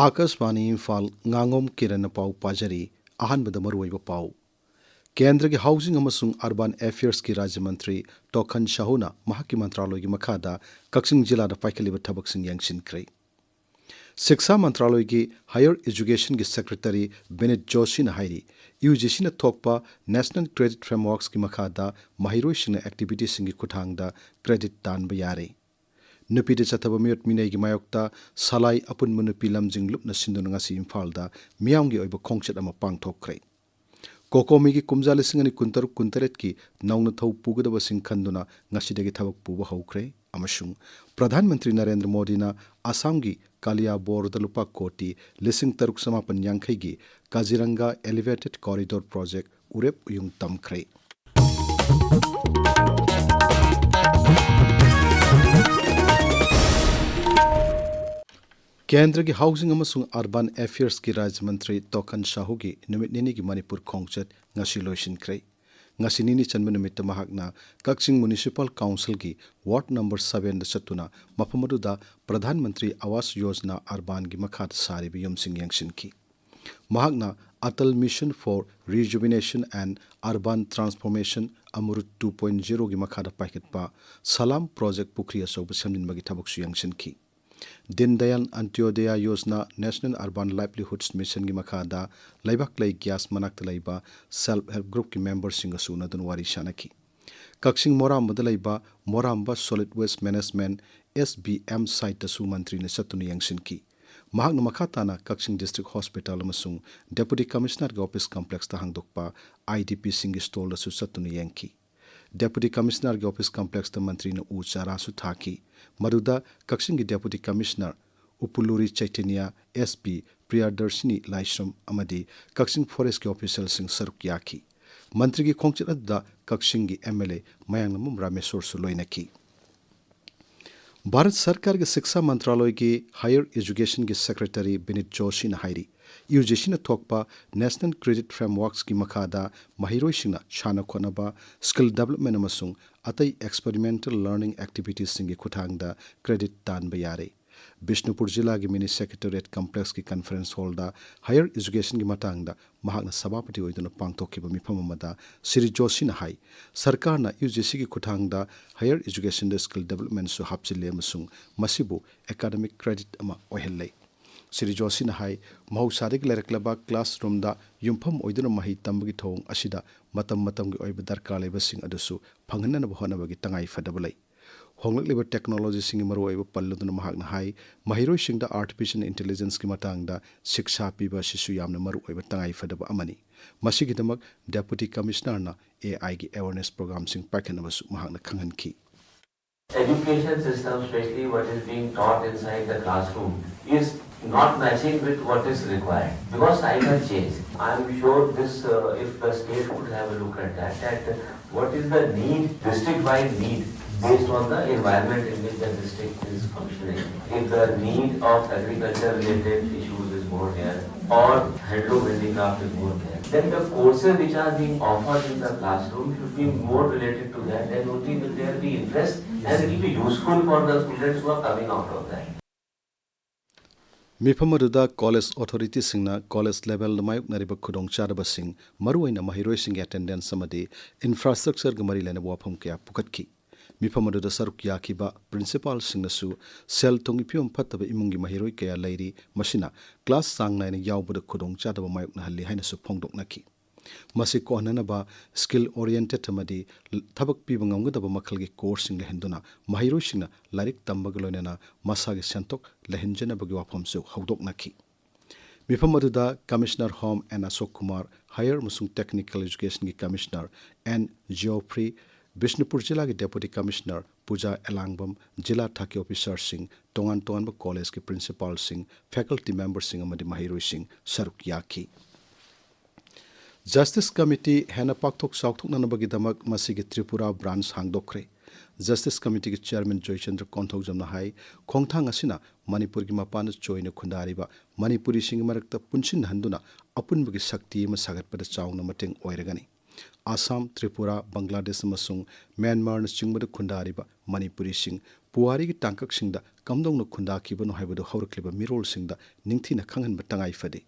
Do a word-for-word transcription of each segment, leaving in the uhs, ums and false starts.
ꯑꯥꯀꯥꯁꯕꯥꯅꯤ ꯏꯝꯐꯥꯜ, ꯉꯥꯉꯣꯝ ꯀꯤꯔꯟꯅ ꯄꯥꯎ ꯄꯥꯖꯔꯤ꯫ ꯑꯍꯥꯟꯕꯗ ꯃꯔꯨꯑꯣꯏꯕ ꯄꯥꯎ꯫ ꯀꯦꯟꯗ꯭ꯔꯒꯤ ꯍꯥꯎꯁꯤꯡ ꯑꯃꯁꯨꯡ ꯑꯔꯕꯥꯟ ꯑꯦꯐꯤꯌꯔꯁꯀꯤ ꯔꯥꯖ꯭ꯌ ꯃꯟꯇ꯭ꯔꯤ ꯇꯣꯀꯟ ꯁꯥꯍꯨꯅ ꯃꯍꯥꯛꯀꯤ ꯃꯟꯇ꯭ꯔꯥꯂꯣꯏꯒꯤ ꯃꯈꯥꯗ ꯀꯛꯆꯤꯡ ꯖꯤꯂꯥꯗ ꯄꯥꯏꯈꯠꯂꯤꯕ ꯊꯕꯛꯁꯤꯡ ꯌꯦꯡꯁꯤꯟꯈ꯭ꯔꯦ꯫ ꯁꯤꯛꯁꯥ ꯃꯟꯇ꯭ꯔꯥꯂꯣꯏꯒꯤ ꯍꯥꯌꯔ ꯑꯦꯖꯨꯀꯦꯁꯟꯒꯤ ꯁꯦꯀ꯭ꯔꯦꯇꯔꯤ ꯕꯤꯅꯤꯠ ꯖꯣꯁꯤꯅ ꯍꯥꯏꯔꯤ, ꯌꯨ ꯖꯤ ꯁꯤꯅ ꯊꯣꯛꯄ ꯅꯦꯁꯅꯦꯜ ꯀ꯭ꯔꯦꯗꯤꯠ ꯐ꯭ꯔꯦꯝꯋꯥꯔꯛꯁꯀꯤ ꯃꯈꯥꯗ ꯃꯍꯩꯔꯣꯏꯁꯤꯡꯅ ꯑꯦꯛꯇꯤꯚꯤꯇꯤꯁꯤꯡꯒꯤ ꯈꯨꯠꯊꯥꯡꯗ ꯀ꯭ꯔꯦꯗꯤꯠ ꯇꯥꯟꯕ ꯌꯥꯔꯦ꯫ ꯅꯨꯄꯤꯗ ꯆꯠꯊꯕ ꯃꯤꯑꯣꯠ ꯃꯤꯅꯩꯒꯤ ꯃꯥꯌꯣꯛꯇ ꯁꯂꯥꯏ ꯑꯄꯨꯟꯕ ꯅꯨꯄꯤ ꯂꯝꯖꯤꯡ ꯂꯨꯞꯅ ꯁꯤꯟꯗꯨꯅ ꯉꯁꯤ ꯏꯝꯐꯥꯜꯗ ꯃꯤꯌꯥꯝꯒꯤ ꯑꯣꯏꯕ ꯈꯣꯡꯆꯠ ꯑꯃ ꯄꯥꯡꯊꯣꯛꯈ꯭ꯔꯦ꯫ ꯀꯣꯀꯣꯃꯤꯒꯤ ꯀꯨꯝꯖꯥ ꯂꯤꯁꯤꯡ ꯑꯅꯤ ꯀꯨꯟꯇꯔꯨꯛ ꯀꯨꯟꯇꯔꯦꯠꯀꯤ ꯅꯧꯅ ꯊꯧ ꯄꯨꯒꯗꯕꯁꯤꯡ ꯈꯟꯗꯨꯅ ꯉꯁꯤꯗꯒꯤ ꯊꯕꯛ ꯄꯨꯕ ꯍꯧꯈ꯭ꯔꯦ ꯑꯃꯁꯨꯡ ꯄ꯭ꯔꯙꯥꯟ ꯃꯟꯇ꯭ꯔꯤ ꯅꯔꯦꯟꯗ꯭ꯔ ꯃꯣꯗꯤꯅ ꯑꯁꯥꯝꯒꯤ ꯀꯥꯂꯤꯌꯥꯕꯣꯔꯗ ꯂꯨꯄꯥ ꯀꯣꯇꯤ ꯂꯤꯁꯤꯡ ꯇꯔꯨꯛ ꯆꯃꯥꯄꯟ ꯌꯥꯡꯈꯩꯒꯤ ꯀꯥꯖꯤꯔꯪꯒꯥ ꯑꯦꯂꯤꯚꯦꯇꯦꯗ ꯀꯣꯔꯤꯗꯣꯔ ꯄ꯭ꯔꯣꯖꯦꯛ ꯎꯔꯦꯞ ꯎꯌꯨꯡ ꯇꯝꯈ꯭ꯔꯦ꯫ ꯀꯦꯟꯗ꯭ꯔꯒꯤ ꯍꯥꯎꯁꯤꯡ ꯑꯃꯁꯨꯡ ꯑꯔꯕꯥꯟ ꯑꯦꯐꯤꯌꯔꯁꯀꯤ ꯔꯥꯖ꯭ꯌ ꯃꯟꯇ꯭ꯔꯤ ꯇꯣꯀꯟ ꯁꯥꯍꯨꯒꯤ ꯅꯨꯃꯤꯠ ꯅꯤꯅꯤꯒꯤ ꯃꯅꯤꯄꯨꯔ ꯈꯣꯡꯆꯠ ꯉꯁꯤ ꯂꯣꯏꯁꯤꯟꯈ꯭ꯔꯦ꯫ ꯉꯁꯤ ꯅꯤꯅꯤ ꯆꯟꯕ ꯅꯨꯃꯤꯠꯇ ꯃꯍꯥꯛꯅ ꯀꯛꯆꯤꯡ ꯃ꯭ꯌꯨꯅꯤꯁꯤꯄꯥꯜ ꯀꯥꯎꯟꯁꯤꯜꯒꯤ ꯋꯥꯔꯗ ꯅꯝꯕꯔ ꯁꯚꯦꯟꯗ ꯆꯠꯇꯨꯅ ꯃꯐꯝ ꯑꯗꯨꯗ ꯄ꯭ꯔꯙꯥꯟ ꯃꯟꯇ꯭ꯔꯤ ꯑꯋꯥꯁ ꯌꯣꯖꯅꯥ ꯑꯔꯕꯥꯟꯒꯤ ꯃꯈꯥꯗ ꯁꯥꯔꯤꯕ ꯌꯨꯝꯁꯤꯡ ꯌꯦꯡꯁꯤꯟꯈꯤ꯫ ꯃꯍꯥꯛꯅ Atal mission for rejuvenation and urban transformation AMRUT two point ꯖꯤꯔꯣꯒꯤ ꯃꯈꯥꯗ ꯄꯥꯏꯈꯠꯄ ꯁꯂꯥꯝ ꯄ꯭ꯔꯣꯖꯦꯛ ꯄꯨꯈ꯭ꯔꯤ ꯑꯆꯧꯕ ꯁꯦꯝꯖꯤꯟꯕꯒꯤ ꯊꯕꯛꯁꯨ ꯌꯦꯡꯁꯤꯟꯈꯤ꯫ Deen Dayal Antyodaya Yojana national urban livelihoods ꯃꯤꯁꯟꯒꯤ ꯃꯈꯥꯗ ꯂꯩꯕꯥꯛꯂꯩ ꯒ꯭ꯌꯥꯁ ꯃꯅꯥꯛꯇ ꯂꯩꯕ ꯁꯦꯜꯐ ꯍꯦꯜꯞ ꯒ꯭ꯔꯨꯞꯀꯤ ꯃꯦꯝꯕꯔꯁꯤꯡꯒꯁꯨ ꯎꯅꯗꯨꯅ ꯋꯥꯔꯤ ꯁꯥꯅꯈꯤ꯫ ꯀꯛꯆꯤꯡ ꯃꯣꯔꯥꯝꯕꯗ ꯂꯩꯕ ꯃꯣꯔꯥꯝꯕ ꯁꯣꯂꯤꯗ ꯋꯦꯁ ꯃꯦꯅꯦꯖꯃꯦꯟꯠ, ꯑꯦꯁ ꯕꯤ ꯑꯦꯝ, ꯁꯥꯏꯠꯇꯁꯨ ꯃꯟꯇ꯭ꯔꯤꯅ ꯆꯠꯇꯨꯅ ꯌꯦꯡꯁꯤꯟꯈꯤ꯫ ꯃꯍꯥꯛꯅ ꯃꯈꯥ ꯇꯥꯅ ꯀꯛꯆꯤꯡ ꯗꯤꯁꯇ꯭ꯔꯤꯛ ꯍꯣꯁꯄꯤꯇꯥꯜ ꯑꯃꯁꯨꯡ ꯗꯦꯄꯨꯇꯤ ꯀꯃꯤꯁꯅꯔꯒꯤ ꯑꯣꯐꯤꯁ ꯀꯝꯄ꯭ꯂꯦꯛꯁꯇ ꯍꯥꯡꯗꯣꯛꯄ ꯑꯥꯏ ꯗꯤ ꯄꯤꯁꯤꯡꯒꯤ ꯁ꯭ꯇꯣꯜꯗꯁꯨ ꯆꯠꯇꯨꯅ ꯌꯦꯡꯈꯤ꯫ ꯗꯦꯄꯨꯇꯤ ꯀꯃꯤꯁꯅꯔꯒꯤ ꯑꯣꯐꯤꯁ ꯀꯝꯄ꯭ꯂꯦꯛꯁꯇ ꯃꯟꯇ꯭ꯔꯤꯅ ꯎ ꯆꯥꯔꯥꯁꯨ ꯊꯥꯈꯤ꯫ ꯃꯗꯨꯗ ꯀꯛꯆꯤꯡꯒꯤ ꯗꯦꯄꯨꯇꯤ ꯀꯃꯤꯁꯅꯔ ꯎꯄꯨꯂꯨꯔꯤ ꯆꯩꯇꯟꯌ, ꯑꯦꯁ ꯄꯤ ꯄ꯭ꯔꯤꯌꯥꯗꯔꯁꯤꯅꯤ ꯂꯥꯏꯁ꯭ꯔꯝ ꯑꯃꯗꯤ ꯀꯛꯆꯤꯡ ꯐꯣꯔꯦꯁ꯭ꯠꯀꯤ ꯑꯣꯐꯤꯁꯤꯌꯦꯜꯁꯤꯡ ꯁꯔꯨꯛ ꯌꯥꯈꯤ꯫ ꯃꯟꯇ꯭ꯔꯤꯒꯤ ꯈꯣꯡꯆꯠ ꯑꯗꯨꯗ ꯀꯛꯆꯤꯡꯒꯤ ꯑꯦꯝ ꯑꯦꯜ ꯑꯦ ꯃꯌꯥꯡꯂꯝꯕꯝ ꯔꯥꯃꯦꯁꯣꯔꯁꯨ ꯂꯣꯏꯅꯈꯤ꯫ ꯚꯥꯔꯠ ꯁꯔꯀꯥꯔꯒꯤ ꯁꯤꯛꯁꯥ ꯃꯟꯇ꯭ꯔꯥꯂꯣꯏꯒꯤ ꯍꯥꯌꯔ ꯑꯦꯖꯨꯀꯦꯁꯟꯒꯤ ꯁꯦꯀ꯭ꯔꯦꯇꯔꯤ ꯕꯤꯅꯤꯠ ꯖꯣꯁꯤꯅ ꯍꯥꯏꯔꯤ, ꯌꯨ ꯖꯤ ꯁꯤꯅ ꯊꯣꯛꯄ ꯅꯦꯁꯅꯦꯜ ꯀ꯭ꯔꯦꯗꯤꯠ ꯐ꯭ꯔꯦꯝꯋꯥꯔꯛꯁꯀꯤ ꯃꯈꯥꯗ ꯃꯍꯩꯔꯣꯏꯁꯤꯡꯅ ꯁꯥꯟꯅ ꯈꯣꯠꯅꯕ, ꯁ꯭ꯀꯤꯜ ꯗꯦꯕꯂꯞꯃꯦꯟ ꯑꯃꯁꯨꯡ ꯑꯇꯩ ꯑꯦꯛꯁꯄꯔꯤꯃꯦꯟꯇꯦꯜ ꯂꯔꯅꯤꯡ ꯑꯦꯛꯇꯤꯚꯤꯇꯤꯁꯁꯤꯡꯒꯤ ꯈꯨꯠꯊꯥꯡꯗ ꯀ꯭ꯔꯦꯗꯤꯠ ꯇꯥꯟꯕ ꯌꯥꯔꯦ꯫ ꯕꯤꯁꯅꯨꯄꯨꯔ ꯖꯤꯂꯥꯒꯤ ꯃꯤꯅꯤ ꯁꯦꯀ꯭ꯔꯦꯇꯦꯔꯤꯌꯦꯠ ꯀꯝꯄ꯭ꯂꯦꯛꯁꯀꯤ ꯀꯟꯐꯔꯦꯟꯁ ꯍꯣꯜꯗ ꯍꯥꯌꯔ ꯏꯖꯨꯀꯦꯁꯟꯒꯤ ꯃꯇꯥꯡꯗ ꯃꯍꯥꯛꯅ ꯁꯚꯥꯄꯇꯤ ꯑꯣꯏꯗꯨꯅ ꯄꯥꯡꯊꯣꯛꯈꯤꯕ ꯃꯤꯐꯝ ꯑꯃꯗ ꯁ꯭ꯔꯤ ꯖꯣꯁꯤꯅ ꯍꯥꯏ, ꯁꯔꯀꯥꯔꯅ ꯌꯨ ꯖꯤ ꯁꯤꯒꯤ ꯈꯨꯠꯊꯥꯡꯗ ꯍꯥꯌꯔ ꯏꯖꯨꯀꯦꯁꯟꯗ ꯁ꯭ꯀꯤꯜ ꯗꯦꯕꯂꯞꯃꯦꯟꯠꯁꯨ ꯍꯥꯞꯆꯤꯜꯂꯦ ꯑꯃꯁꯨꯡ ꯃꯁꯤꯕꯨ ꯑꯦꯀꯥꯗꯃꯤꯛ ꯀ꯭ꯔꯦꯗꯤꯠ ꯑꯃ ꯑꯣꯏꯍꯜꯂꯦ꯫ ꯁ꯭ꯔꯤ ꯖꯣꯁꯤꯅ ꯍꯥꯏ, ꯃꯍꯧꯁꯥꯗꯒꯤ ꯂꯩꯔꯛꯂꯕ ꯀ꯭ꯂꯥꯁꯔꯨꯝꯗ ꯌꯨꯝꯐꯝ ꯑꯣꯏꯗꯨꯅ ꯃꯍꯩ ꯇꯝꯕꯒꯤ ꯊꯧꯑꯣꯡ ꯑꯁꯤꯗ ꯃꯇꯝ ꯃꯇꯝꯒꯤ ꯑꯣꯏꯕ ꯗꯔꯀꯥꯔ ꯂꯩꯕꯁꯤꯡ ꯑꯗꯨꯁꯨ ꯐꯪꯍꯟꯅꯅꯕ ꯍꯣꯠꯅꯕꯒꯤ ꯇꯉꯥꯏ ꯐꯗꯕ ꯂꯩ꯫ ꯍꯣꯡꯂꯛꯂꯤꯕ ꯇꯦꯛꯅꯣꯂꯣꯖꯤꯁꯤꯡꯒꯤ ꯃꯔꯨꯑꯣꯏꯕ ꯄꯜꯂꯗꯨꯅ ꯃꯍꯥꯛꯅ ꯍꯥꯏ, ꯃꯍꯩꯔꯣꯏꯁꯤꯡꯗ ꯑꯥꯔꯇꯤꯐꯤꯁꯤꯌꯦꯜ ꯏꯟꯇꯦꯂꯤꯖꯦꯟꯁꯀꯤ ꯃꯇꯥꯡꯗ ꯁꯤꯛꯁꯥ ꯄꯤꯕ ꯑꯁꯤꯁꯨ ꯌꯥꯝꯅ ꯃꯔꯨꯑꯣꯏꯕ ꯇꯉꯥꯏ ꯐꯗꯕ ꯑꯃꯅꯤ꯫ ꯃꯁꯤꯒꯤꯗꯃꯛ ꯗꯦꯄꯨꯇꯤ ꯀꯃꯤꯁꯅꯔꯅ ꯑꯦ ꯑꯥꯏꯒꯤ ꯑꯦꯋꯦꯔꯅꯦꯁ ꯄ꯭ꯔꯣꯒ꯭ꯔꯥꯝꯁꯤꯡ ꯄꯥꯏꯈꯠꯅꯕꯁꯨ ꯃꯍꯥꯛꯅ ꯈꯪꯍꯟꯈꯤ꯫ Education system, especially what is being taught inside the classroom, is not matching with what is required because time has changed. I am sure this, uh, if the state could have a look at that, that what is the need, district-wide need, based on the environment in which the district is functioning. If the need of agriculture-related issues is more there, or handloom handicraft is more there, then the courses which are being offered in the classroom should be more related to that, then only will there be interest and it will be useful for the students who are coming out of that. ꯃꯤꯐꯝ ꯑꯗꯨꯗ college ꯑꯣꯊꯣꯔꯤꯇꯤꯁꯤꯡꯅ college ꯂꯦꯚꯦꯜꯗ ꯃꯥꯌꯣꯛꯅꯔꯤꯕ ꯈꯨꯗꯣꯡꯆꯥꯗꯕꯁꯤꯡ, ꯃꯔꯨꯑꯣꯏꯅ ꯃꯍꯩꯔꯣꯏꯁꯤꯡꯒꯤ attendance ꯑꯃꯗꯤ ꯏꯟꯐ꯭ꯔꯥꯁ꯭ꯇ꯭ꯔꯛꯆꯔꯒ ꯃꯔꯤ ꯂꯩꯅꯕ ꯋꯥꯐꯝ ꯀꯌꯥ ꯄꯨꯈꯠꯈꯤ꯫ ꯃꯤꯐꯝ ꯑꯗꯨꯗ ꯁꯔꯨꯛ ꯌꯥꯈꯤꯕ ꯄ꯭ꯔꯤꯟꯁꯤꯄꯥꯜꯁꯤꯡꯅꯁꯨ ꯁꯦꯜ ꯊꯨꯝꯒꯤ ꯐꯤꯕꯝ ꯐꯠꯇꯕ ꯏꯃꯨꯡꯒꯤ ꯃꯍꯩꯔꯣꯏ ꯀꯌꯥ ꯂꯩꯔꯤ, ꯃꯁꯤꯅ ꯀ꯭ꯂꯥꯁ ꯆꯥꯡ ꯅꯥꯏꯅ ꯌꯥꯎꯕꯗ ꯈꯨꯗꯣꯡꯆꯥꯗꯕ ꯃꯥꯌꯣꯛꯅꯍꯜꯂꯤ ꯍꯥꯏꯅꯁꯨ ꯐꯣꯡꯗꯣꯛꯅꯈꯤ꯫ ꯃꯁꯤ ꯀꯣꯛꯍꯟꯅꯅꯕ ꯁ꯭ꯀꯤꯜ ꯑꯣꯔꯤꯌꯦꯟꯇꯦꯗ ꯑꯃꯗꯤ ꯊꯕꯛ ꯄꯤꯕ ꯉꯝꯒꯗꯕ ꯃꯈꯜꯒꯤ ꯀꯣꯔꯁꯁꯤꯡ ꯂꯩꯍꯟꯗꯨꯅ ꯃꯍꯩꯔꯣꯏꯁꯤꯡꯅ ꯂꯥꯏꯔꯤꯛ ꯇꯝꯕꯒ ꯂꯣꯏꯅꯅ ꯃꯁꯥꯒꯤ ꯁꯦꯟꯊꯣꯛ ꯂꯩꯍꯟꯖꯅꯕꯒꯤ ꯋꯥꯐꯝꯁꯨ ꯍꯧꯗꯣꯛꯅꯈꯤ꯫ ꯃꯤꯐꯝ ꯑꯗꯨꯗ commissioner home N Ashok Kumar, higher ꯑꯃꯁꯨꯡ ꯇꯦꯛꯅꯤꯀꯦꯜ ꯑꯦꯖꯨꯀꯦꯁꯟꯒꯤ ꯀꯃꯤꯁꯅꯔ ꯑꯦꯟ ꯖꯤꯑꯣꯐ꯭ꯔꯤ, ꯕꯤꯁꯅꯨꯄꯨꯔ ꯖꯤꯂꯥꯒꯤ ꯗꯦꯄꯨꯇꯤ ꯀꯃꯤꯁꯅꯔ ꯄꯨꯖꯥ ꯑꯦꯂꯥꯡꯕꯝ, ꯖꯤꯂꯥ ꯊꯥꯛꯀꯤ ꯑꯣꯐꯤꯁꯥꯔꯁꯤꯡ, ꯇꯣꯉꯥꯟ ꯇꯣꯉꯥꯟꯕ ꯀꯣꯂꯦꯖꯀꯤ ꯄ꯭ꯔꯤꯟꯁꯤꯄꯥꯜꯁꯤꯡ, ꯐꯦꯀꯜꯇꯤ ꯃꯦꯝꯕꯔꯁꯤꯡ ꯑꯃꯗꯤ ꯃꯍꯩꯔꯣꯏꯁꯤꯡ ꯁꯔꯨꯛ ꯌꯥꯈꯤ꯫ ꯖꯁꯇꯤꯁ ꯀꯃꯤꯇꯤ ꯍꯦꯟꯅ ꯄꯥꯛꯊꯣꯛ ꯆꯥꯎꯊꯣꯛꯅꯅꯕꯒꯤꯗꯃꯛ ꯃꯁꯤꯒꯤ Tripura branch ꯍꯥꯡꯗꯣꯛꯈ꯭ꯔꯦ꯫ Justice ꯀꯃꯤꯇꯤꯒꯤ chairman Joychandra ꯀꯣꯟꯊꯧꯖꯝꯅ ꯍꯥꯏ, ꯈꯣꯡꯊꯥꯡ ꯑꯁꯤꯅ ꯃꯅꯤꯄꯨꯔꯒꯤ ꯃꯄꯥꯟꯗ ꯆꯣꯏꯅ ꯈꯨꯟꯗꯥꯔꯤꯕ ꯃꯅꯤꯄꯨꯔꯤꯁꯤꯡꯒꯤ ꯃꯔꯛꯇ ꯄꯨꯟꯁꯤꯟꯅꯍꯟꯗꯨꯅ ꯑꯄꯨꯟꯕꯒꯤ ꯁꯛꯇꯤ ꯑꯃ ꯁꯥꯒꯠꯄꯗ ꯆꯥꯎꯅ ꯃꯇꯦꯡ ꯑꯣꯏꯔꯒꯅꯤ꯫ ꯑꯁꯥꯝ, ꯇ꯭ꯔꯤꯄꯨꯔꯥ, ꯕꯪꯒ꯭ꯂꯥꯗꯦꯁ ꯑꯃꯁꯨꯡ ꯃ꯭ꯌꯥꯟꯃꯥꯔꯅꯆꯤꯡꯕꯗ ꯈꯨꯟꯗꯥꯔꯤꯕ ꯃꯅꯤꯄꯨꯔꯤꯁꯤꯡ ꯄꯨꯋꯥꯔꯤꯒꯤ ꯇꯥꯡꯀꯛꯁꯤꯡꯗ ꯀꯝꯗꯧꯅ ꯈꯨꯟꯗꯥꯈꯤꯕꯅꯣ ꯍꯥꯏꯕꯗꯨ ꯍꯧꯔꯛꯂꯤꯕ ꯃꯤꯔꯣꯜꯁꯤꯡꯗ ꯅꯤꯡꯊꯤꯅ ꯈꯪꯍꯟꯕ ꯇꯉꯥꯏ ꯐꯗꯦ꯫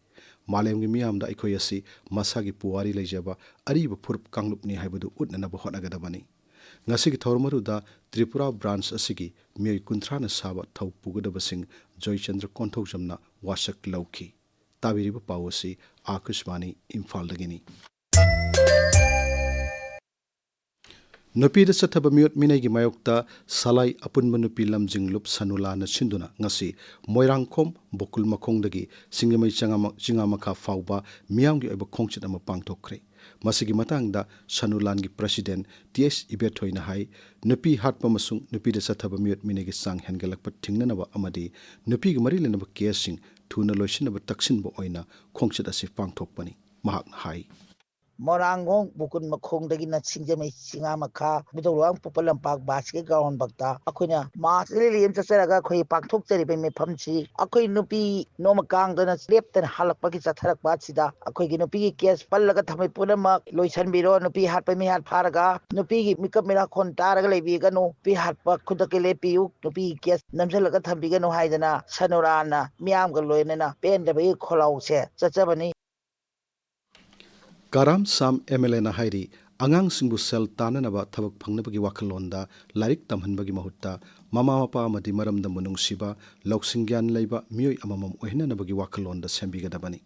ꯃꯥꯂꯦꯝꯒꯤ ꯃꯤꯌꯥꯝꯗ ꯑꯩꯈꯣꯏ ꯑꯁꯤ ꯃꯁꯥꯒꯤ ꯄꯨꯋꯥꯔꯤ ꯂꯩꯖꯕ ꯑꯔꯤꯕ ꯐꯨꯔꯨꯞ ꯀꯥꯡꯂꯨꯞꯅꯤ ꯍꯥꯏꯕꯗꯨ ꯎꯠꯅꯅꯕ ꯍꯣꯠꯅꯒꯗꯕꯅꯤ꯫ ꯉꯁꯤꯒꯤ ꯊꯧꯔꯝ ꯑꯗꯨꯗ ꯇ꯭ꯔꯤꯄꯨꯔꯥ ꯕ꯭ꯔꯥꯟꯆ ꯑꯁꯤꯒꯤ ꯃꯤꯑꯣꯏ ꯀꯨꯟꯊ꯭ꯔꯥꯅ ꯁꯥꯕ ꯊꯧ ꯄꯨꯒꯗꯕꯁꯤꯡ ꯖꯣꯏꯆꯟꯗ꯭ꯔ ꯀꯣꯟꯊꯧꯖꯝꯅ ꯋꯥꯁꯛ ꯂꯧꯈꯤ꯫ ꯇꯥꯕꯤꯔꯤꯕ ꯄꯥꯎ ꯑꯁꯤ ꯑꯥꯀꯥꯁꯕꯥꯅꯤ ꯏꯝꯐꯥꯜꯗꯒꯤꯅꯤ꯫ ꯅꯨꯄꯤꯗ ꯆꯠꯊꯕ ꯃꯤꯑꯣꯠ ꯃꯤꯅꯩꯒꯤ ꯃꯥꯌꯣꯛꯇ ꯁꯂꯥꯏ ꯑꯄꯨꯟꯕ ꯅꯨꯄꯤ ꯂꯝꯖꯤꯡ ꯂꯨꯞ ꯁꯅꯨꯂꯥꯅ ꯁꯤꯟꯗꯨꯅ ꯉꯁꯤ ꯃꯣꯏꯔꯥꯡꯈꯣꯝ ꯕꯣꯀꯨꯜ ꯃꯈꯣꯡꯗꯒꯤ ꯁꯤꯡꯖꯃꯩ ꯆꯉꯥꯃ-, ꯆꯤꯉꯥꯃꯈꯥ ꯐꯥꯎꯕ ꯃꯤꯌꯥꯝꯒꯤ ꯑꯣꯏꯕ ꯈꯣꯡꯆꯠ ꯑꯃ ꯄꯥꯡꯊꯣꯛꯈ꯭ꯔꯦ꯫ ꯃꯁꯤꯒꯤ ꯃꯇꯥꯡꯗ ꯁꯅꯨꯂꯥꯟꯒꯤ ꯄ꯭ꯔꯁꯤꯗꯦꯟ ꯇꯤ ꯑꯦꯁ ꯏꯕꯦꯊꯣꯏꯅ ꯍꯥꯏ, ꯅꯨꯄꯤ ꯍꯥꯠꯄ ꯑꯃꯁꯨꯡ ꯅꯨꯄꯤꯗ ꯆꯠꯊꯕ ꯃꯤꯑꯣꯠ ꯃꯤꯅꯩꯒꯤ ꯆꯥꯡ ꯍꯦꯟꯒꯠꯂꯛꯄ ꯊꯤꯡꯅꯅꯕ ꯑꯃꯗꯤ ꯅꯨꯄꯤꯒ ꯃꯔꯤ ꯂꯩꯅꯕ ꯀꯦꯁꯁꯤꯡ ꯊꯨꯅ ꯂꯣꯏꯁꯤꯟꯅꯕ ꯇꯛꯁꯤꯟꯕ ꯑꯣꯏꯅ ꯈꯣꯡꯆꯠ ꯑꯁꯤ ꯄꯥꯡꯊꯣꯛꯄꯅꯤ꯫ ꯃꯍꯥꯛꯅ ꯍꯥꯏ꯫ ꯃꯣꯏꯔꯥꯡꯈꯣꯝ ꯕꯣꯀꯨꯜ ꯃꯈꯣꯡꯗꯒꯤꯅ ꯁꯤꯡꯖꯃꯩ ꯆꯤꯉꯥꯃꯈꯥ ꯏꯕꯨꯙꯧ ꯂꯨꯋꯥꯡꯄꯣꯛꯄ ꯂꯝꯄꯥꯛ ꯕꯥꯁꯀꯦꯠ ꯒ꯭ꯔꯥꯎꯟ ꯐꯥꯎꯇ ꯑꯩꯈꯣꯏꯅ ꯃꯥꯔꯆ ꯂꯤꯂꯤ ꯑꯃ ꯆꯠꯆꯔꯒ ꯑꯩꯈꯣꯏ ꯄꯥꯡꯊꯣꯛꯆꯔꯤꯕ ꯃꯤꯐꯝꯁꯤ ꯑꯩꯈꯣꯏ ꯅꯨꯄꯤ ꯅꯣꯡꯃ ꯀꯥꯡꯗꯅ ꯂꯦꯞꯇꯅ ꯍꯥꯜꯂꯛꯄꯒꯤ ꯆꯠꯊꯔꯛꯄ ꯑꯁꯤꯗ ꯑꯩꯈꯣꯏꯒꯤ ꯅꯨꯄꯤꯒꯤ ꯀꯦꯁ ꯄꯜꯂꯒ ꯊꯝꯕ ꯄꯨꯝꯅꯃꯛ ꯂꯣꯏꯁꯤꯟꯕꯤꯔꯣ꯫ ꯅꯨꯄꯤ ꯍꯥꯠꯄ ꯃꯤꯍꯥꯠ ꯐꯥꯔꯒ ꯅꯨꯄꯤꯒꯤ ꯃꯤꯀꯞ ꯃꯤꯔꯥꯈꯣꯟ ꯇꯥꯔꯒ ꯂꯩꯕꯤꯒꯅꯨ꯫ ꯅꯨꯄꯤ ꯍꯥꯠꯄ ꯈꯨꯗꯛꯀꯤ ꯂꯦꯞꯄꯤꯌꯨ꯫ ꯅꯨꯄꯤꯒꯤ ꯀꯦꯁ ꯅꯝꯁꯤꯜꯂꯒ ꯊꯝꯕꯤꯒꯅꯨ ꯍꯥꯏꯗꯅ ꯁꯅꯨꯔꯥꯅ ꯃꯤꯌꯥꯝꯒ ꯂꯣꯏꯅꯅ ꯄꯦꯟꯗꯕꯒꯤ ꯈꯣꯜꯂꯥꯎꯁꯦ ꯆꯠꯆꯕꯅꯤ꯫ ꯀꯥꯔꯥꯝ ꯁꯥꯝ ꯑꯦꯝ ꯑꯦꯜ ꯑꯦꯅ ꯍꯥꯏꯔꯤ, ꯑꯉꯥꯡꯁꯤꯡꯕꯨ ꯁꯦꯜ ꯇꯥꯟꯅꯅꯕ ꯊꯕꯛ ꯐꯪꯅꯕꯒꯤ ꯋꯥꯈꯜꯂꯣꯟꯗ ꯂꯥꯏꯔꯤꯛ ꯇꯝꯍꯟꯕꯒꯤ ꯃꯍꯨꯠꯇ ꯃꯃꯥ ꯃꯄꯥ ꯑꯃꯗꯤ ꯃꯔꯝꯗꯝꯕꯨ ꯅꯨꯡꯁꯤꯕ, ꯂꯧꯁꯤꯡ ꯒ꯭ꯌꯥꯟ ꯂꯩꯕ ꯃꯤꯑꯣꯏ ꯑꯃꯃꯝ ꯑꯣꯏꯍꯟꯅꯅꯕꯒꯤ ꯋꯥꯈꯜꯂꯣꯟꯗ ꯁꯦꯝꯕꯤꯒꯗꯕꯅꯤ꯫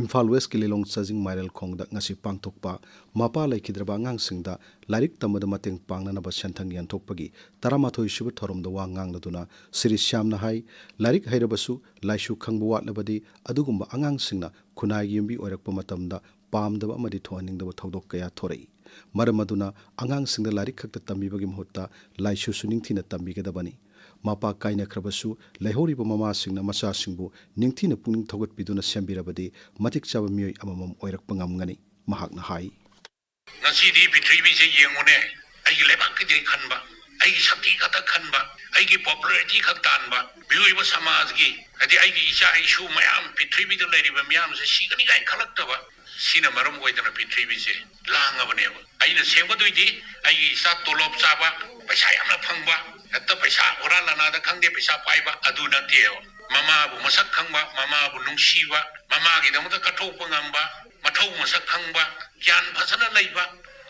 ꯏꯝꯐꯥꯜ ꯋꯦꯁꯀꯤ ꯂꯤꯂꯣꯡ ꯆꯥꯖꯤꯡ ꯃꯥꯏꯔꯦꯜꯈꯣꯡꯗ ꯉꯁꯤ ꯄꯥꯡꯊꯣꯛꯄ ꯃꯄꯥ ꯂꯩꯈꯤꯗ꯭ꯔꯕ ꯑꯉꯥꯡꯁꯤꯡꯗ ꯂꯥꯏꯔꯤꯛ ꯇꯝꯕꯗ ꯃꯇꯦꯡ ꯄꯥꯡꯅꯅꯕ ꯁꯦꯟꯊꯪ ꯌꯦꯟꯊꯣꯛꯄꯒꯤ ꯇꯔꯥꯃꯥꯊꯣꯏ ꯁꯨꯕ ꯊꯧꯔꯝꯗ ꯋꯥ ꯉꯥꯡꯂꯗꯨꯅ ꯁ꯭ꯔꯤ ꯁ꯭ꯌꯥꯝꯅ ꯍꯥꯏ, ꯂꯥꯏꯔꯤꯛ ꯍꯩꯔꯕꯁꯨ ꯂꯥꯏꯁꯨ ꯈꯪꯕ ꯋꯥꯠꯂꯕꯗꯤ ꯑꯗꯨꯒꯨꯝꯕ ꯑꯉꯥꯡꯁꯤꯡꯅ ꯈꯨꯟꯅꯥꯏꯒꯤ ꯌꯨꯝꯕꯤ ꯑꯣꯏꯔꯛꯄ ꯃꯇꯝꯗ ꯄꯥꯝꯗꯕ ꯑꯃꯗꯤ ꯊꯣꯛꯍꯟꯅꯤꯡꯗꯕ ꯊꯧꯗꯣꯛ ꯀꯌꯥ ꯊꯣꯔꯛꯏ꯫ ꯃꯔꯝ ꯑꯗꯨꯅ ꯑꯉꯥꯡꯁꯤꯡꯗ ꯂꯥꯏꯔꯤꯛ ꯈꯛꯇ ꯇꯝꯕꯤꯕꯒꯤ ꯃꯍꯨꯠꯇ ꯂꯥꯏꯁꯨꯁꯨ ꯅꯤꯡꯊꯤꯅ ꯇꯝꯕꯤꯒꯗꯕꯅꯤ꯫ ꯃꯄꯥ ꯀꯥꯏꯅꯈ꯭ꯔꯕꯁꯨ ꯂꯩꯍꯧꯔꯤꯕ ꯃꯃꯥꯁꯤꯡꯅ ꯃꯆꯥꯁꯤꯡꯕꯨ ꯅꯤꯡꯊꯤꯅ ꯄꯨꯛꯅꯤꯡ ꯊꯧꯒꯠꯄꯤꯗꯨꯅ ꯁꯦꯝꯕꯤꯔꯕꯗꯤ ꯃꯇꯤꯛ ꯆꯥꯕ ꯃꯤꯑꯣꯏ ꯑꯃꯃꯝ ꯑꯣꯏꯔꯛꯄ ꯉꯝꯒꯅꯤ, ꯃꯍꯥꯛꯅ ꯍꯥꯏ꯫ ꯉꯁꯤꯗꯤ ꯄ꯭ꯔꯤꯊꯤꯕꯤꯁꯦ ꯌꯦꯡꯉꯨꯅꯦ, ꯑꯩꯒꯤ ꯂꯩꯕꯥꯛꯀꯤꯗꯤ ꯈꯟꯕ, ꯑꯩꯒꯤ ꯁꯛꯇꯤ ꯈꯛꯇ ꯈꯟꯕ, ꯑꯩꯒꯤ ꯄꯣꯄꯨꯂꯔꯤꯇꯤ ꯈꯛ ꯇꯥꯟꯕ, ꯃꯤꯑꯣꯏꯕ ꯁꯃꯥꯖꯒꯤ, ꯍꯥꯏꯗꯤ ꯑꯩꯒꯤ ꯏꯆꯥ ꯏꯁꯨ ꯃꯌꯥꯝ, ꯄ꯭ꯔꯤꯊꯤꯕꯤꯗ ꯂꯩꯔꯤꯕ ꯃꯤꯌꯥꯝꯁꯦ ꯁꯤꯒꯅꯤ ꯀꯥꯏꯅ ꯈꯜꯂꯛꯇꯕ, ꯁꯤꯅ ꯃꯔꯝ ꯑꯣꯏꯗꯅ ꯄ꯭ꯔꯤꯊꯤꯕꯤꯁꯦ ꯂꯥꯡꯉꯕꯅꯦꯕ꯫ ꯑꯩꯅ ꯁꯦꯝꯒꯗꯣꯏꯗꯤ ꯑꯩꯒꯤ ꯏꯆꯥ ꯇꯣꯂꯣꯞ ꯆꯥꯕ, ꯄꯩꯁꯥ ꯌꯥꯝꯅ ꯐꯪꯕ, ꯍꯦꯛꯇ ꯄꯩꯁꯥ ꯍꯨꯔꯥꯟ ꯂꯥꯟꯅꯥꯗ ꯈꯪꯗꯦ, ꯄꯩꯁꯥ ꯄꯥꯏꯕ, ꯑꯗꯨ ꯅꯠꯇꯦꯕ꯫ ꯃꯃꯥꯕꯨ ꯃꯁꯛ ꯈꯪꯕ, ꯃꯃꯥꯕꯨ ꯅꯨꯡꯁꯤꯕ, ꯃꯃꯥꯒꯤꯗꯃꯛꯇ ꯀꯠꯊꯣꯛꯄ ꯉꯝꯕ, ꯃꯊꯧ ꯃꯁꯛ ꯈꯪꯕ, ꯒ꯭ꯌꯥꯟ ꯐꯖꯅ ꯂꯩꯕ,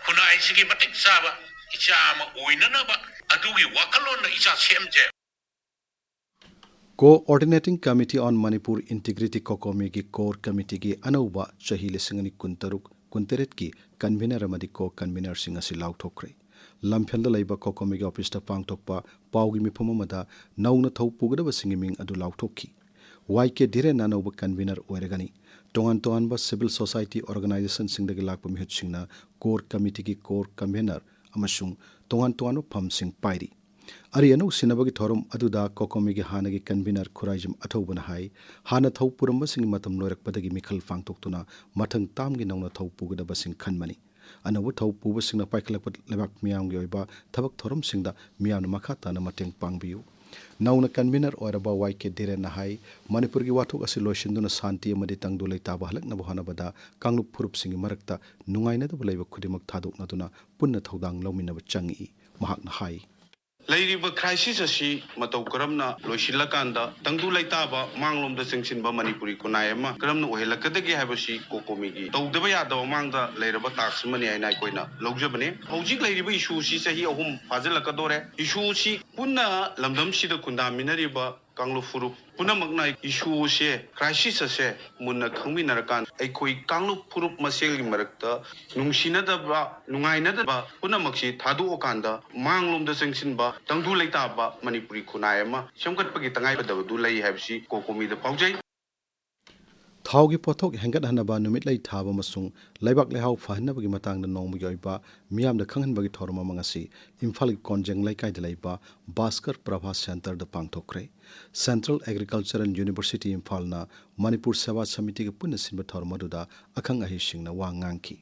ꯈꯨꯟꯅꯥꯏꯁꯤꯒꯤ ꯃꯇꯤꯛ ꯆꯥꯕ ꯏꯆꯥ ꯑꯃ ꯑꯣꯏꯅꯅꯕ ꯑꯗꯨꯒꯤ ꯋꯥꯈꯜꯂꯣꯟꯗ ꯏꯆꯥ ꯁꯦꯝꯖꯩ꯫ Coordinating Committee on Manipur Integrity, ꯀꯣꯀꯣꯃꯤꯒꯤ ꯀꯣꯔ ꯀꯃꯤꯇꯤꯒꯤ ꯑꯅꯧꯕ ꯆꯍꯤ ꯂꯤꯁꯤꯡ ꯑꯅꯤ ꯀꯨꯟꯇꯔꯨꯛ ꯀꯨꯟꯇꯔꯦꯠꯀꯤ ꯀꯟꯚꯤꯅꯔ ꯑꯃꯗꯤ ꯀꯣ ꯀꯟꯚꯤꯅꯔꯁꯤꯡ ꯑꯁꯤ ꯂꯥꯎꯊꯣꯛꯈ꯭ꯔꯦ꯫ ꯂꯝꯐꯦꯜꯗ ꯂꯩꯕ ꯀꯣꯀꯣꯃꯤꯒꯤ ꯑꯣꯐꯤꯁꯇ ꯄꯥꯡꯊꯣꯛꯄ ꯄꯥꯎꯒꯤ ꯃꯤꯐꯝ ꯑꯃꯗ ꯅꯧꯅ ꯊꯧ ꯄꯨꯒꯗꯕꯁꯤꯡꯒꯤ ꯃꯤꯡ ꯑꯗꯨ ꯂꯥꯎꯊꯣꯛꯈꯤ꯫ ꯋꯥꯏ ꯀꯦ ꯙꯤꯔꯦꯟꯅ ꯑꯅꯧꯕ ꯀꯟꯚꯤꯅꯔ ꯑꯣꯏꯔꯒꯅꯤ꯫ ꯇꯣꯉꯥꯟ ꯇꯣꯉꯥꯟꯕ ꯁꯤꯚꯤꯜ ꯁꯣꯁꯥꯏꯇꯤ ꯑꯣꯔꯒꯅꯥꯏꯖꯦꯁꯟꯁꯤꯡꯗꯒꯤ ꯂꯥꯛꯄ ꯃꯤꯍꯨꯠꯁꯤꯡꯅ ꯀꯣꯔ ꯀꯃꯤꯇꯤꯒꯤ ꯀꯣꯔ ꯀꯟꯚꯤꯅꯔ ꯑꯃꯁꯨꯡ ꯇꯣꯉꯥꯟ ꯇꯣꯉꯥꯟꯕ ꯐꯝꯁꯤꯡ ꯄꯥꯏꯔꯤ꯫ ꯑꯔꯤ ꯑꯅꯧ ꯁꯤꯟꯅꯕꯒꯤ ꯊꯧꯔꯝ ꯑꯗꯨꯗ ꯀꯣꯀꯣꯃꯤꯒꯤ ꯍꯥꯟꯅꯒꯤ ꯀꯟꯚꯤꯅꯔ ꯈꯨꯔꯥꯏꯖꯝ ꯑꯊꯧꯕꯅ ꯍꯥꯏ, ꯍꯥꯟꯅ ꯊꯧ ꯄꯨꯔꯝꯕꯁꯤꯡꯒꯤ ꯃꯇꯝ ꯂꯣꯏꯔꯛꯄꯗꯒꯤ ꯃꯤꯈꯜ ꯄꯥꯡꯊꯣꯛꯇꯨꯅ ꯃꯊꯪ ꯇꯥꯝꯒꯤ ꯅꯧꯅ ꯊꯧ ꯄꯨꯒꯗꯕꯁꯤꯡ ꯈꯟꯕꯅꯤ꯫ ꯑꯅꯧꯕ ꯊꯧ ꯄꯨꯕꯁꯤꯡꯅ ꯄꯥꯏꯈꯠꯂꯛꯄ ꯂꯩꯕꯥꯛ ꯃꯤꯌꯥꯝꯒꯤ ꯑꯣꯏꯕ ꯊꯕꯛ ꯊꯧꯔꯝꯁꯤꯡꯗ ꯃꯤꯌꯥꯝꯅ ꯃꯈꯥ ꯇꯥꯅ ꯃꯇꯦꯡ ꯄꯥꯡꯕꯤꯌꯨ꯫ ꯅꯧꯅ ꯀꯟꯚꯤꯅꯔ ꯑꯣꯏꯔꯕ ꯋꯥꯏ ꯀꯦ ꯙꯤꯔꯦꯟꯅ ꯍꯥꯏ, ꯃꯅꯤꯄꯨꯔꯒꯤ ꯋꯥꯊꯣꯛ ꯑꯁꯤ ꯂꯣꯏꯁꯤꯟꯗꯨꯅ ꯁꯥꯟꯇꯤ ꯑꯃꯗꯤ ꯇꯪꯗꯨ ꯂꯩꯇꯥꯕ ꯍꯜꯂꯛꯅꯕ ꯍꯣꯠꯅꯕꯗ ꯀꯥꯡꯂꯨꯞ ꯐꯨꯔꯨꯞꯁꯤꯡꯒꯤ ꯃꯔꯛꯇ ꯅꯨꯡꯉꯥꯏꯅꯗꯕ ꯂꯩꯕ ꯈꯨꯗꯤꯡꯃꯛ ꯊꯥꯗꯣꯛꯅꯗꯨꯅ ꯄꯨꯟꯅ ꯊꯧꯗꯥꯡ ꯂꯧꯃꯤꯟꯅꯕ ꯆꯪꯉꯤ, ꯃꯍꯥꯛꯅ ꯍꯥꯏ꯫ ꯂꯩꯔꯤꯕ ꯀ꯭ꯔꯥꯏꯁꯤꯁ ꯑꯁꯤ ꯃꯇꯧ ꯀꯔꯝꯅ ꯂꯣꯏꯁꯤꯜꯂꯀꯥꯟꯗ ꯇꯪꯗꯨ ꯂꯩꯇꯥꯕ, ꯃꯥꯡꯂꯣꯝꯗ ꯆꯪꯁꯤꯟꯕ ꯃꯅꯤꯄꯨꯔꯤ ꯈꯨꯟꯅꯥꯏ ꯑꯃ ꯀꯔꯝꯅ ꯑꯣꯏꯍꯜꯂꯛꯀꯗꯒꯦ ꯍꯥꯏꯕꯁꯤ ꯀꯣꯀꯣꯃꯤꯒꯤ ꯇꯧꯗꯕ ꯌꯥꯗꯕ ꯃꯥꯡꯗ ꯂꯩꯔꯕ ꯇꯥꯛꯁ ꯑꯃꯅꯤ ꯍꯥꯏꯅ ꯑꯩꯈꯣꯏꯅ ꯂꯧꯖꯕꯅꯤ꯫ ꯍꯧꯖꯤꯛ ꯂꯩꯔꯤꯕ ꯏꯁꯨ ꯑꯁꯤ ꯆꯍꯤ ꯑꯍꯨꯝ ꯐꯥꯖꯤꯜꯂꯛꯀꯗꯧꯔꯦ꯫ ꯏꯁꯨ ꯑꯁꯤ ꯄꯨꯟꯅ ꯂꯝꯗꯝꯁꯤꯗ ꯈꯨꯟꯗꯥꯃꯤꯟꯅꯔꯤꯕ ꯀꯥꯡꯂꯨꯞ ꯐꯨꯔꯨꯞ ꯄꯨꯝꯅꯃꯛꯅ ꯏꯁꯨ ꯑꯁꯦ, ꯀ꯭ꯔꯥꯏꯁꯤꯁ ꯑꯁꯦ ꯃꯨꯟꯅ ꯈꯪꯃꯤꯟꯅꯔꯀꯥꯟꯗ ꯑꯩꯈꯣꯏ ꯀꯥꯡꯂꯨꯞ ꯐꯨꯔꯨꯞ ꯃꯁꯦꯜꯒꯤ ꯃꯔꯛꯇ ꯅꯨꯡꯁꯤꯅꯗꯕ, ꯅꯨꯡꯉꯥꯏꯅꯗꯕ ꯄꯨꯝꯅꯃꯛꯁꯤ ꯊꯥꯗꯣꯛꯑꯀꯥꯟꯗ ꯃꯥꯡꯂꯣꯝꯗ ꯆꯪꯁꯤꯟꯕ, ꯇꯪꯗꯨ ꯂꯩꯇꯥꯕ ꯃꯅꯤꯄꯨꯔꯤ ꯈꯨꯟꯅꯥꯏ ꯑꯃ ꯁꯦꯝꯒꯠꯄꯒꯤ ꯇꯉꯥꯏꯐꯗꯕꯗꯨ ꯂꯩ ꯍꯥꯏꯕꯁꯤ ꯀꯣꯀꯣꯃꯤꯗ ꯐꯥꯎꯖꯩ꯫ ꯊꯥꯎꯒꯤ ꯄꯣꯠꯊꯣꯛ ꯍꯦꯟꯒꯠꯍꯟꯅꯕ ꯅꯨꯃꯤꯠꯂꯩ ꯊꯥꯕ ꯑꯃꯁꯨꯡ ꯂꯩꯕꯥꯛ ꯂꯩꯍꯥꯎ ꯐꯍꯟꯅꯕꯒꯤ ꯃꯇꯥꯡꯗ ꯅꯣꯡꯃꯒꯤ ꯑꯣꯏꯕ ꯃꯤꯌꯥꯝꯗ ꯈꯪꯍꯟꯕꯒꯤ ꯊꯧꯔꯝ ꯑꯃ ꯉꯁꯤ ꯏꯝꯐꯥꯜꯒꯤ ꯀꯣꯟꯖꯦꯡ ꯂꯩꯀꯥꯏꯗ ꯂꯩꯕ ꯚꯥꯁꯀꯔ ꯄ꯭ꯔꯚꯥ ꯁꯦꯟꯇꯔꯗ ꯄꯥꯡꯊꯣꯛꯈ꯭ꯔꯦ꯫ ꯁꯦꯟꯇ꯭ꯔꯦꯜ ꯑꯦꯒ꯭ꯔꯤꯀꯜꯆꯔꯦꯜ ꯌꯨꯅꯤꯚꯔꯁꯤꯇꯤ ꯏꯝꯐꯥꯜꯅ ꯃꯅꯤꯄꯨꯔ ꯁꯦꯕꯥ ꯁꯃꯤꯇꯤꯒ ꯄꯨꯟꯅ ꯁꯤꯟꯕ ꯊꯧꯔꯝ ꯑꯗꯨꯗ ꯑꯈꯪ ꯑꯍꯩꯁꯤꯡꯅ ꯋꯥ ꯉꯥꯡꯈꯤ꯫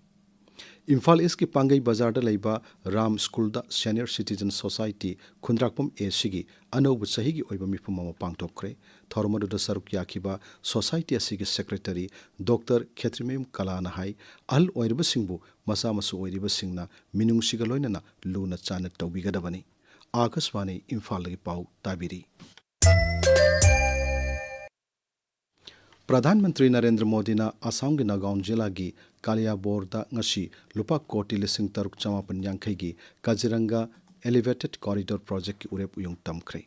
ꯏꯝꯐꯥꯜ ꯏꯁꯀꯤ ꯄꯥꯡꯒꯩ ꯕꯖꯥꯔꯗ ꯂꯩꯕ ꯔꯥꯝ ꯁ꯭ꯀꯨꯜꯗ ꯁꯦꯅꯤꯌꯔ ꯁꯤꯇꯤꯖꯟ ꯁꯣꯁꯥꯏꯇꯤ ꯈꯨꯟꯗ꯭ꯔꯥꯛꯄꯝ ꯑꯦ ꯁꯤꯒꯤ ꯑꯅꯧꯕ ꯆꯍꯤꯒꯤ ꯑꯣꯏꯕ ꯃꯤꯐꯝ ꯑꯃ ꯄꯥꯡꯊꯣꯛꯈ꯭ꯔꯦ꯫ ꯊꯧꯔꯝ ꯑꯗꯨꯗ ꯁꯔꯨꯛ ꯌꯥꯈꯤꯕ ꯁꯣꯁꯥꯏꯇꯤ ꯑꯁꯤꯒꯤ ꯁꯦꯀ꯭ꯔꯦꯇꯔꯤ ꯗꯣꯛꯇꯔ ꯈꯦꯇ꯭ꯔꯤꯃꯌꯨꯝ ꯀꯂꯥꯅ ꯍꯥꯏ, ꯑꯍꯜ ꯑꯣꯏꯔꯕꯁꯤꯡꯕꯨ ꯃꯆꯥ ꯃꯁꯨ ꯑꯣꯏꯔꯤꯕꯁꯤꯡꯅ ꯃꯤꯅꯨꯡꯁꯤꯒ ꯂꯣꯏꯅꯅ ꯂꯨꯅ ꯆꯥꯟꯅ ꯇꯧꯕꯤꯒꯗꯕꯅꯤ꯫ ꯑꯥꯀꯥꯁꯕꯥꯅꯤ ꯏꯝꯐꯥꯜꯗꯒꯤ ꯄꯥꯎ ꯇꯥꯕꯤꯔꯤ꯫ ꯄ꯭ꯔꯙꯥꯟ ꯃꯟꯇ꯭ꯔꯤ ꯅꯔꯦꯟꯗ꯭ꯔ ꯃꯣꯗꯤꯅ ꯑꯁꯥꯝꯒꯤ ꯅꯥꯒꯥꯎꯟ ꯖꯤꯂꯥꯒꯤ ꯀꯥꯂꯤꯌꯥꯕꯣꯔꯗ ꯉꯁꯤ ꯂꯨꯄꯥ ꯀꯣꯇꯤ ꯂꯤꯁꯤꯡ ꯇꯔꯨꯛ ꯆꯃꯥꯄꯟ ꯌꯥꯡꯈꯩꯒꯤ ꯀꯥꯖꯤꯔꯪꯒ ꯑꯦꯂꯤꯚꯦꯇꯦꯗ ꯀꯣꯔꯤꯗꯣꯔ ꯄ꯭ꯔꯣꯖꯦꯛꯀꯤ ꯎꯔꯦꯞ ꯎꯌꯨꯡ ꯇꯝꯈ꯭ꯔꯦ꯫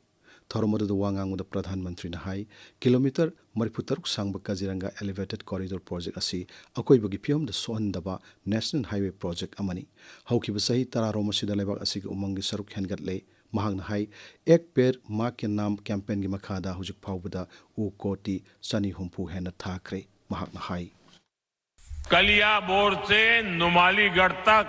ꯊꯧꯔꯝ ꯑꯗꯨꯗ ꯋꯥ ꯉꯥꯡꯕꯗ ꯄ꯭ꯔꯙꯥꯟ ꯃꯟꯇ꯭ꯔꯤꯅ ꯍꯥꯏ, ꯀꯤꯂꯣꯃꯤꯇꯔ ꯃꯔꯤꯐꯨ ꯇꯔꯨꯛ ꯁꯥꯡꯕ ꯀꯥꯖꯤꯔꯪꯒ ꯑꯦꯂꯤꯚꯦꯇꯦꯗ ꯀꯣꯔꯤꯗꯣꯔ ꯄ꯭ꯔꯣꯖꯦꯛ ꯑꯁꯤ ꯑꯀꯣꯏꯕꯒꯤ ꯐꯤꯕꯝꯗ ꯁꯣꯛꯍꯟꯗꯕ ꯅꯦꯁꯅꯦꯜ ꯍꯥꯏꯋꯦ ꯄ꯭ꯔꯣꯖꯦꯛ ꯑꯃꯅꯤ꯫ ꯍꯧꯈꯤꯕ ꯆꯍꯤ ꯇꯔꯥꯔꯣꯝ ꯑꯁꯤꯗ ꯂꯩꯕꯥꯛ ꯑꯁꯤꯒꯤ ꯎꯃꯪꯒꯤ ꯁꯔꯨꯛ ꯍꯦꯟꯒꯠꯂꯦ꯫ ꯃꯍꯥꯛꯅ ꯍꯥꯏ, ꯑꯦꯛ ꯄꯦꯔ ꯃꯥ ꯀꯦ ꯅꯥꯝ ꯀꯦꯝꯄꯦꯟꯒꯤ ꯃꯈꯥꯗ ꯍꯧꯖꯤꯛ ꯐꯥꯎꯕꯗ ꯎ ꯀꯣꯇꯤ ꯆꯅꯤ ꯍꯨꯝꯐꯨ ꯍꯦꯟꯅ ꯊꯥꯈ꯭ꯔꯦ꯫ ꯃꯍꯥꯛꯅ ꯍꯥꯏ, कलियाबोर से नुमालीगढ़ तक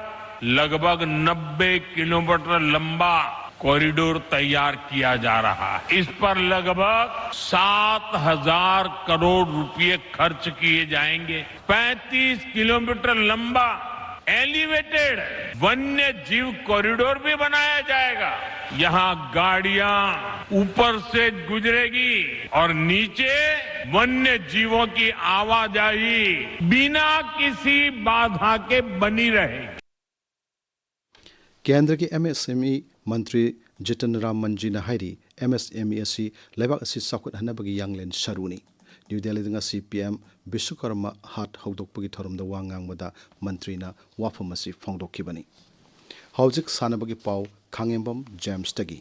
लगभग नब्बे किलोमीटर लंबा कॉरिडोर तैयार किया जा रहा है। इस पर लगभग सात हजार करोड़ रुपए खर्च किए जाएंगे। पैंतीस किलोमीटर लंबा एलिवेटेड वन्य जीव कॉरिडोर भी बनाया जाएगा। यहाँ गाड़ियां ऊपर से गुजरेगी और नीचे वन्य जीवों की आवाजाही बिना किसी बाधा के बनी रहेगी। ꯀꯦꯟꯗ꯭ꯔꯒꯤ ꯑꯦꯝ ꯑꯦꯁ ꯑꯦꯝ ꯏ ꯃꯟꯇ꯭ꯔꯤ ꯖꯤꯇꯟ ꯔꯥꯝ ꯃꯟꯖꯤꯅ ꯍꯥꯏꯔꯤ, ꯑꯦꯝ ꯑꯦꯁ ꯑꯦꯝ ꯏ ꯑꯁꯤ ꯂꯩꯕꯥꯛ ꯑꯁꯤ ꯆꯥꯎꯈꯠꯍꯟꯅꯕꯒꯤ ꯌꯥꯡꯂꯦꯟ ꯁꯔꯨꯅꯤ꯫ ꯅ꯭ꯌꯨ ꯗꯦꯜꯂꯤꯗ ꯉꯁꯤ ꯄꯤ ꯑꯦꯝ ꯕꯤꯁ꯭ꯋꯀꯔꯃ ꯍꯥꯠ ꯍꯧꯗꯣꯛꯄꯒꯤ ꯊꯧꯔꯝꯗ ꯋꯥ ꯉꯥꯡꯕꯗ ꯃꯟꯇ꯭ꯔꯤꯅ ꯋꯥꯐꯝ ꯑꯁꯤ ꯐꯣꯡꯗꯣꯛꯈꯤꯕꯅꯤ꯫ ꯍꯧꯖꯤꯛ ꯁꯥꯟꯅꯕꯒꯤ ꯄꯥꯎ, ꯈꯥꯉꯦꯝꯕꯝ ꯖꯦꯝꯁꯇꯒꯤ꯫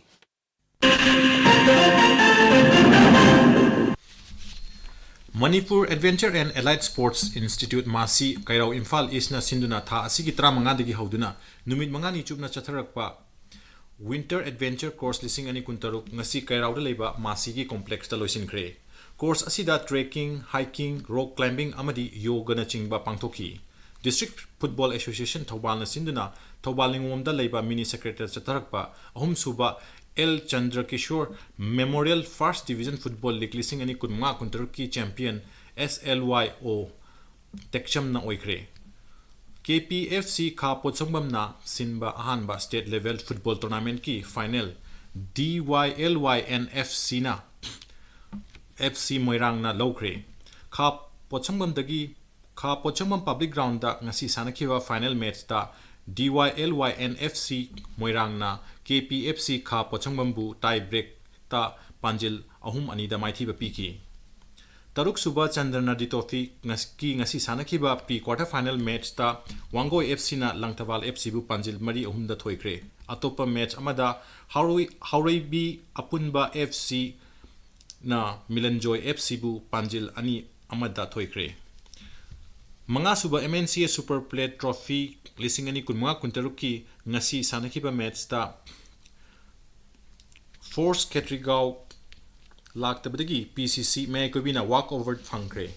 Manipur Adventure and Allied Sports Institute, ꯃꯥꯁꯤ ꯀꯩꯔꯥꯎ ꯏꯝꯐꯥꯜ ꯏꯁꯅ ꯁꯤꯟꯗꯨꯅ ꯊꯥ ꯑꯁꯤꯒꯤ ꯇꯔꯥꯃꯉꯥꯗꯒꯤ ꯍꯧꯗꯨꯅ ꯅꯨꯃꯤꯠ ꯃꯉꯥꯅꯤ ꯆꯨꯞꯅ ꯆꯠꯊꯔꯛꯄ Winter Adventure Course ꯂꯤꯁꯤꯡ ꯑꯅꯤ ꯀꯨꯟꯇꯔꯨꯛ ꯉꯁꯤ ꯀꯩꯔꯥꯎꯗ ꯂꯩꯕ ꯃꯥꯁꯤꯒꯤ ꯀꯣꯝꯄ꯭ꯂꯦꯛꯁꯇ ꯂꯣꯏꯁꯤꯟꯈ꯭ꯔꯦ꯫ ꯀꯣꯔꯁ ꯑꯁꯤꯗ ꯇ꯭ꯔꯦꯀꯤꯡ, ꯍꯥꯏꯀꯤꯡ, ꯔꯣꯛ ꯀ꯭ꯂꯥꯏꯝꯕꯤꯡ ꯑꯃꯗꯤ ꯌꯣꯒꯅꯆꯤꯡꯕ ꯄꯥꯡꯊꯣꯛꯈꯤ꯫ ꯗꯤꯁꯇ꯭ꯔꯤꯛ ꯐꯨꯠꯕꯣꯜ ꯑꯦꯁꯣꯁꯤꯌꯦꯁꯟ ꯊꯧꯕꯥꯜꯅ ꯁꯤꯟꯗꯨꯅ ꯊꯧꯕꯥꯜ ꯅꯤꯉꯣꯝꯗ ꯂꯩꯕ ꯃꯤꯅꯤ ꯁꯦꯀ꯭ꯔꯦꯇꯔꯤꯌꯦꯠꯇ ꯆꯠꯊꯔꯛꯄ ꯑꯍꯨꯝꯁꯨꯕ L Chandrakishore memorial first division football league ꯂꯤꯁꯤꯡ ꯑꯅꯤ ꯀꯨꯟꯃꯉꯥ ꯀꯨꯟꯇꯔꯨꯛꯀꯤ ꯆꯦꯝꯄꯤꯌꯟ ꯑꯦꯁ ꯑꯦꯜ ꯋꯥꯏ ꯑꯣ ꯇꯦꯛꯆꯝꯅ ꯑꯣꯏꯈ꯭ꯔꯦ꯫ KPFC ꯈꯥ ꯄꯣꯠꯁꯪꯕꯝꯅ ꯁꯤꯟꯕ ꯑꯍꯥꯟꯕ state level football tournamentꯀꯤ final DYLYNFCꯅ FC ꯃꯣꯏꯔꯥꯡꯅ ꯂꯧꯈ꯭ꯔꯦ꯫ ꯈꯥ ꯄꯣꯠꯁꯪꯕꯝꯗꯒꯤ ꯈꯥ ꯄꯣꯠꯁꯪꯕꯝ public groundꯗ ꯉꯁꯤ ꯁꯥꯟꯅꯈꯤꯕ final matchꯇ DYLYNFC ꯃꯣꯏꯔꯥꯡꯅ KPFC ꯈꯥ ꯄꯣꯠꯁꯪꯕꯝꯕꯨ tie breakꯇ ꯄꯥꯟꯖꯤꯜ ꯑꯍꯨꯝ ꯑꯅꯤꯗ ꯃꯥꯏꯊꯤꯕ ꯄꯤꯈꯤ꯫ ꯇꯔꯨꯛꯁꯨꯕ ꯆꯟꯗ꯭ꯔꯅꯥꯗꯤ trophy ꯉꯁ-, ꯀꯤ ꯉꯁꯤ ꯁꯥꯟꯅꯈꯤꯕ pre quarter final matchꯇ Wangoi FCꯅ Langthabal FCꯕꯨ ꯄꯥꯟꯖꯤꯜ ꯃꯔꯤ ꯑꯍꯨꯝꯗ ꯊꯣꯏꯈ꯭ꯔꯦ꯫ ꯑꯇꯣꯞꯄ match ꯑꯃꯗ ꯍꯥꯎꯔꯣꯏ-, ꯍꯥꯎꯔꯩꯕꯤ ꯑꯄꯨꯟꯕ FCꯅ ꯃꯤꯂꯟꯖꯣꯏ FCꯕꯨ ꯄꯥꯟꯖꯤꯜ ꯑꯅꯤ ꯑꯃꯗ ꯊꯣꯏꯈ꯭ꯔꯦ꯫ ꯃꯉꯥꯁꯨꯕ MNCA Super Plate Trophy ꯂꯤꯁꯤꯡ ꯑꯅꯤ ꯀꯨꯟꯃꯉꯥ ꯀꯨꯟꯇꯔꯨꯛꯀꯤ ꯉꯁꯤ ꯁꯥꯟꯅꯈꯤꯕ matchꯇ Force ꯈꯦꯇ꯭ꯔꯤꯒꯥꯎ ꯂꯥꯛꯇꯕꯗꯒꯤ PCC ꯃꯌꯥꯏ ꯀꯣꯏꯕꯤꯅ walk over ꯐꯪꯈ꯭ꯔꯦ꯫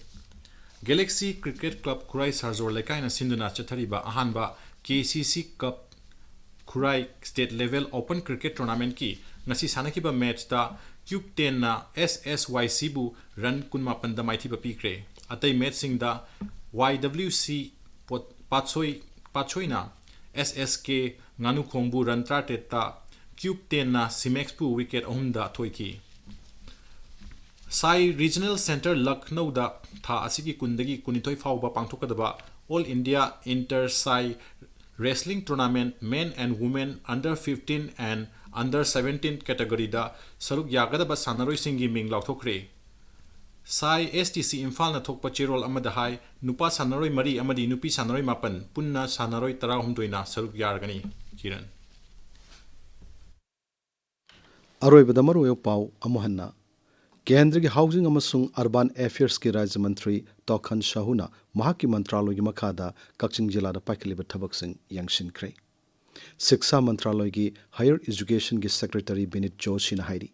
Galaxy Cricket Club ꯈꯨꯔꯥꯏ ꯁꯥꯔꯖꯣꯔ ꯂꯩꯀꯥꯏꯅ ꯁꯤꯟꯗꯨꯅ ꯆꯠꯊꯔꯤꯕ ꯑꯍꯥꯟꯕ KCC Cup ꯈꯨꯔꯥꯏ state level open cricket tournamentꯀꯤ ꯉꯁꯤ ꯁꯥꯟꯅꯈꯤꯕ matchꯇ Cube Tenꯅ SSYCꯕꯨ run ꯀꯨꯟꯃꯥꯄꯟꯗ ꯃꯥꯏꯊꯤꯕ ꯄꯤꯈ꯭ꯔꯦ꯫ ꯑꯇꯩ matchꯁꯤꯡꯗ YWC ꯄꯣꯠ-, ꯄꯥꯠꯁꯣꯏ, ꯄꯥꯠꯁꯣꯏꯅ SSK ꯉꯥꯅꯨꯈꯣꯡꯕꯨ run ꯇꯔꯥꯇꯔꯦꯠꯇ, Cube Tenꯅ Simexꯄꯨ wicket ꯑꯍꯨꯝꯗ ꯊꯣꯏꯈꯤ꯫ SAI Regional Centre ꯂꯈꯅꯧꯗ ꯊꯥ ꯑꯁꯤꯒꯤ ꯀꯨꯟꯗꯒꯤ ꯀꯨꯟꯅꯤꯊꯣꯏ ꯐꯥꯎꯕ ꯄꯥꯡꯊꯣꯛꯀꯗꯕ All India Inter SAI Wrestling Tournament Men and Women Under fifteen and Under seventeen categoryꯗ ꯁꯔꯨꯛ ꯌꯥꯒꯗꯕ ꯁꯥꯟꯅꯔꯣꯏꯁꯤꯡꯒꯤ ꯃꯤꯡ ꯂꯥꯎꯊꯣꯛꯈ꯭ꯔꯦ꯫ SAI STC ꯏꯝꯐꯥꯜꯅ ꯊꯣꯛꯄ ꯆꯦꯔꯣꯜ ꯑꯃꯗ ꯍꯥꯏ, ꯅꯨꯄꯥ ꯁꯥꯟꯅꯔꯣꯏ ꯃꯔꯤ ꯑꯃꯗꯤ ꯅꯨꯄꯤ ꯁꯥꯟꯅꯔꯣꯏ ꯃꯥꯄꯟ, ꯄꯨꯟꯅ ꯁꯥꯟꯅꯔꯣꯏ ꯇꯔꯥꯍꯨꯝꯗꯣꯏꯅ ꯁꯔꯨꯛ ꯌꯥꯔꯒꯅꯤ꯫ ꯀꯤꯔꯟ꯫ ꯑꯔꯣꯏꯕꯗ ꯃꯔꯨꯑꯣꯏꯕ ꯄꯥꯎ ꯑꯃꯨꯛ ꯍꯟꯅ꯫ ꯀꯦꯟꯗ꯭ꯔꯒꯤ ꯍꯥꯎꯁꯤꯡ ꯑꯃꯁꯨꯡ ꯑꯔꯕꯥꯟ ꯑꯦꯐꯤꯌꯔꯁꯀꯤ ꯔꯥꯖ꯭ꯌ ꯃꯟꯇ꯭ꯔꯤ ꯇꯣꯈꯟ ꯁꯥꯍꯨꯅ ꯃꯍꯥꯛꯀꯤ ꯃꯟꯇ꯭ꯔꯥꯂꯣꯏꯒꯤ ꯃꯈꯥꯗ ꯀꯛꯆꯤꯡ ꯖꯤꯂꯥꯗ ꯄꯥꯏꯈꯠꯂꯤꯕ ꯊꯕꯛꯁꯤꯡ ꯌꯦꯡꯁꯤꯟꯈ꯭ꯔꯦ꯫ ꯁꯤꯛꯁꯥ ꯃꯟꯇ꯭ꯔꯥꯂꯣꯏꯒꯤ ꯍꯥꯌꯔ ꯏꯖꯨꯀꯦꯁꯟꯒꯤ ꯁꯦꯀ꯭ꯔꯦꯇꯔꯤ ꯕꯤꯅꯤꯠ ꯖꯣꯁꯤꯅ ꯍꯥꯏꯔꯤ,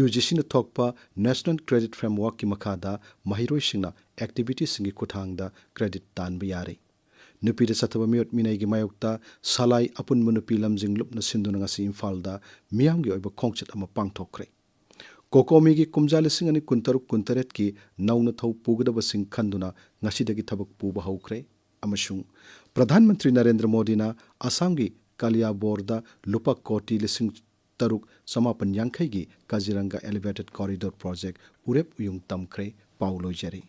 UGCꯅ ꯊꯣꯛꯄ National Credit Frameworkꯀꯤ ꯃꯈꯥꯗ ꯃꯍꯩꯔꯣꯏꯁꯤꯡꯅ activityꯁꯤꯡꯒꯤ ꯈꯨꯠꯊꯥꯡꯗ credit ꯇꯥꯟꯕ ꯌꯥꯔꯦ꯫ ꯅꯨꯄꯤꯗ ꯆꯠꯊꯕ ꯃꯤꯑꯣꯠ ꯃꯤꯅꯩꯒꯤ ꯃꯥꯌꯣꯛꯇ ꯁꯂꯥꯏ ꯑꯄꯨꯟꯕ ꯅꯨꯄꯤ ꯂꯝꯖꯤꯡ ꯂꯨꯞꯅ ꯁꯤꯟꯗꯨꯅ ꯉꯁꯤ ꯏꯝꯐꯥꯜꯗ ꯃꯤꯌꯥꯝꯒꯤ ꯑꯣꯏꯕ ꯈꯣꯡꯆꯠ ꯑꯃ ꯄꯥꯡꯊꯣꯛꯈ꯭ꯔꯦ꯫ ꯀꯣꯀꯣꯃꯤꯒꯤ ꯀꯨꯝꯖꯥ ꯂꯤꯁꯤꯡ ꯑꯅꯤ ꯀꯨꯟꯇꯔꯨꯛ ꯀꯨꯟꯇꯔꯦꯠꯀꯤ ꯅꯧꯅ ꯊꯧ ꯄꯨꯒꯗꯕꯁꯤꯡ ꯈꯟꯗꯨꯅ ꯉꯁꯤꯗꯒꯤ ꯊꯕꯛ ꯄꯨꯕ ꯍꯧꯈ꯭ꯔꯦ ꯑꯃꯁꯨꯡ ꯄ꯭ꯔꯙꯥꯟ ꯃꯟꯇ꯭ꯔꯤ ꯅꯔꯦꯟꯗ꯭ꯔ ꯃꯣꯗꯤꯅ ꯑꯁꯥꯝꯒꯤ ꯀꯂꯤꯌꯥꯕꯣꯔꯗ ꯂꯨꯄꯥ ꯀꯣꯇꯤ ꯂꯤꯁꯤꯡ ꯇꯔꯨꯛ ꯆꯃꯥꯄꯟ ꯌꯥꯡꯈꯩꯒꯤ ꯀꯥꯖꯤꯔꯪꯒ Elevated Corridor Project ꯎꯔꯦꯞ ꯎꯌꯨꯡ ꯇꯝꯈ꯭ꯔꯦ꯫ ꯄꯥꯎ ꯂꯣꯏꯖꯔꯦ꯫